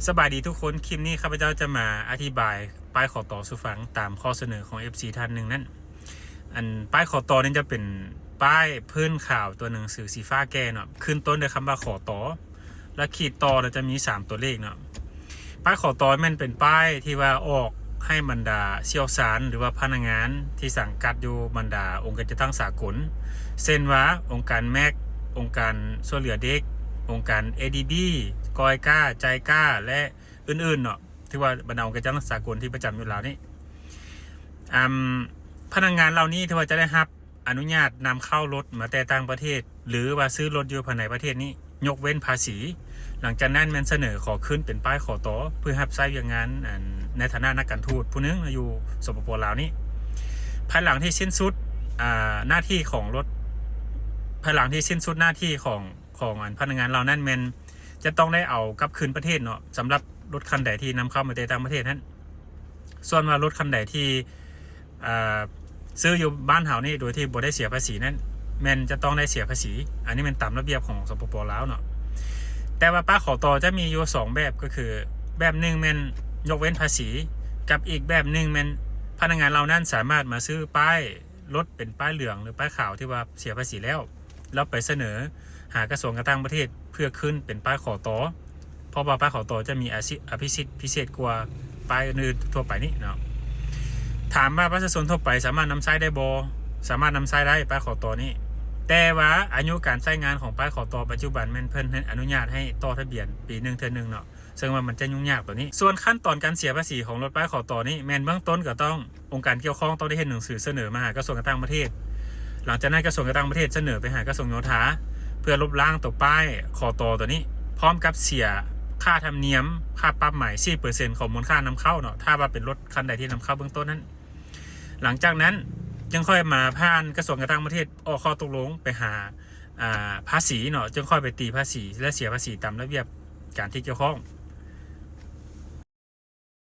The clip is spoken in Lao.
ສະບາຍດີທຸກຄົນ, ຄລິບນີ້ຂ້າພະເຈົ້າຈະມາອະທິບາຍປ້າຍ ຂຕ ສູ່ຟັງ ຕາມຂໍ້ສະເໜີຂອງເອັຟຊີທ່ານໜຶ່ງນັ້ນ. ອັນປ້າຍ ຂຕ ນີ້ຈະເປັນປ້າຍພື້ນຂາວຕົວໜັງສືສີຟ້າແກ່ເນາະ, ຂຶ້ນຕົ້ນດ້ວຍຄຳວ່າ ຂຕ ແລະ ຂີດຕໍ່ແລ້ວຈະມີສາມຕົວເລກເນາະ. ປ້າຍ ຂຕ ແມ່ນເປັນປ້າຍທີ່ວ່າອອກໃຫ້ບັນດາຊ່ຽວຊານ ຫຼືວ່າພະນັກງານທີ່ສັງກັດຢູ່ບັນດາອົງການຈັດຕັ້ງສາກົນ ເຊັ່ນວ່າ ອົງການ ແມັກ, ອົງການຊ່ວຍເຫຼືອເດັກ, ອົງການ ເອດີບີ, ກອຍກາ, ໄຈກາ ແລະ ອື່ນໆເນາະ, ຖືວ່າບັນດາອົງການຈັດຕັ້ງສາກົນທີ່ປະຈຳຢູ່ລາວນີ້. ອາ ພະນັກງານເຫຼົ່ານີ້ຖືວ່າຈະໄດ້ຮັບອະນຸຍາດນຳເຂົ້າລົດມາແຕ່ຕ່າງປະເທດ ຫຼືວ່າຊື້ລົດຢູ່ພາຍໃນປະເທດນີ້ ຍົກເວັ້ນພາສີ. ຫຼັງຈາກນັ້ນແມ່ນສະເໜີຂໍຂຶ້ນເປັນປ້າຍ ຂຕ ເພື່ອຮັບໃຊ້ວຽກງານ ອັນ ໃນຖານະນັກການທູດຜູ້ໜຶ່ງຢູ່ ສປປ ລາວນີ້. ພາຍຫຼັງທີ່ສິ້ນສຸດ ອາ ໜ້າທີ່ຂອງລົດ, ພາຍຫຼັງທີ່ສິ້ນສຸດໜ້າທີ່ຂອງ ຂອງ ອັນ ພະນັກງານເຫຼົ່ານັ້ນແມ່ນຈະຕ້ອງໄດ້ເອົາກັບຄືນປະເທດເນາະ, ສຳລັບລົດຄັນໃດທີ່ນຳເຂົ້າມາແຕ່ຕ່າງປະເທດຫັ້ນ. ສ່ວນວ່າລົດຄັນໃດທີ່ ເອີ ຊື້ຢູ່ບ້ານເຮົານີ້ໂດຍທີ່ບໍ່ໄດ້ເສຍພາສີນັ້ນ ແມ່ນຈະຕ້ອງໄດ້ເສຍພາສີ. ອັນນີ້ແມ່ນຕາມລະບຽບຂອງ ສປປ ລາວເນາະ. ແຕ່ວ່າປ້າຍ ຂຕ ຈະມີຢູ່ສອງແບບ, ກໍຄືແບບໜຶ່ງແມ່ນຍົກເວັ້ນພາສີ, ກັບອີກແບບໜຶ່ງແມ່ນພະນັກງານເຫຼົ່ານັ້ນສາມາດມາຊື້ປ້າຍລົດເປັນປ້າຍເຫຼືອງ ຫຼື ປ້າຍຂາວທີ່ວ່າເສຍພາສີແລ້ວ ແລ້ວໄປສະເໜີຫາກະຊວງການຕ່າງປະເທດເພື່ອຂຶ້ນເປັນປ້າຍ ຂຕ ເພາະວ່າປ້າຍ ຂຕ ຈະມີອາຊິ ອະພິສິດພິເສດກວ່າປ້າຍອື່ນໆທົ່ວໄປນີ້ເນາະ. ຖາມວ່າປະຊາຊົນທົ່ວໄປສາມາດນຳໃຊ້ໄດ້ບໍ່? ສາມາດນຳໃຊ້ໄດ້ ປ້າຍ ຂຕ ນີ້, ແຕ່ວ່າອາຍຸການໃຊ້ງານຂອງປ້າຍ ຂຕ ປັດຈຸບັນແມ່ນເພິ່ນອະນຸຍາດໃຫ້ຕໍ່ທະບຽນປີໜຶ່ງເທື່ອໜຶ່ງເນາະ, ເຊິ່ງວ່າມັນຈະຫຍຸ້ງຍາກໂຕນີ້. ສ່ວນຂັ້ນຕອນການເສຍພາສີຂອງລົດປ້າຍ ຂຕ ນີ້ ແມ່ນເບື້ອງຕົ້ນກໍຕ້ອງ ອົງການກ່ຽວຂ້ອງຕ້ອງໄດ້ເຮັດໜັງສືສະເໜີມາຫາກະຊວງການຕ່າງປະເທດ. ຫຼັງຈາກນັ້ນກະຊວງການຕ່າງປະເທດສະເໜີໄປຫາກະຊວງໂຍທາ ເພື່ອລົບລ້າງໂຕປ້າຍ ຂຕ ໂຕນີ້ ພ້ອມກັບເສຍຄ່າທຳນຽມ ຄ່າປັບໃໝ ສີ່ເປີເຊັນຂອງມູນຄ່ານຳເຂົ້າເນາະ, ຖ້າວ່າເປັນລົດຄັນໃດທີ່ນຳເຂົ້າເບື້ອງຕົ້ນນັ້ນ. ຫຼັງຈາກນັ້ນຈຶ່ງຄ່ອຍມາຜ່ານກະຊວງການຕ່າງປະເທດອອກຂໍ້ຕົກລົງໄປຫາ ອາ ພາສີເນາະ, ຈຶ່ງຄ່ອຍໄປຕີພາສີ ແລະ ເສຍພາສີຕາມລະບຽບການທີ່ກ່ຽວຂ້ອງ.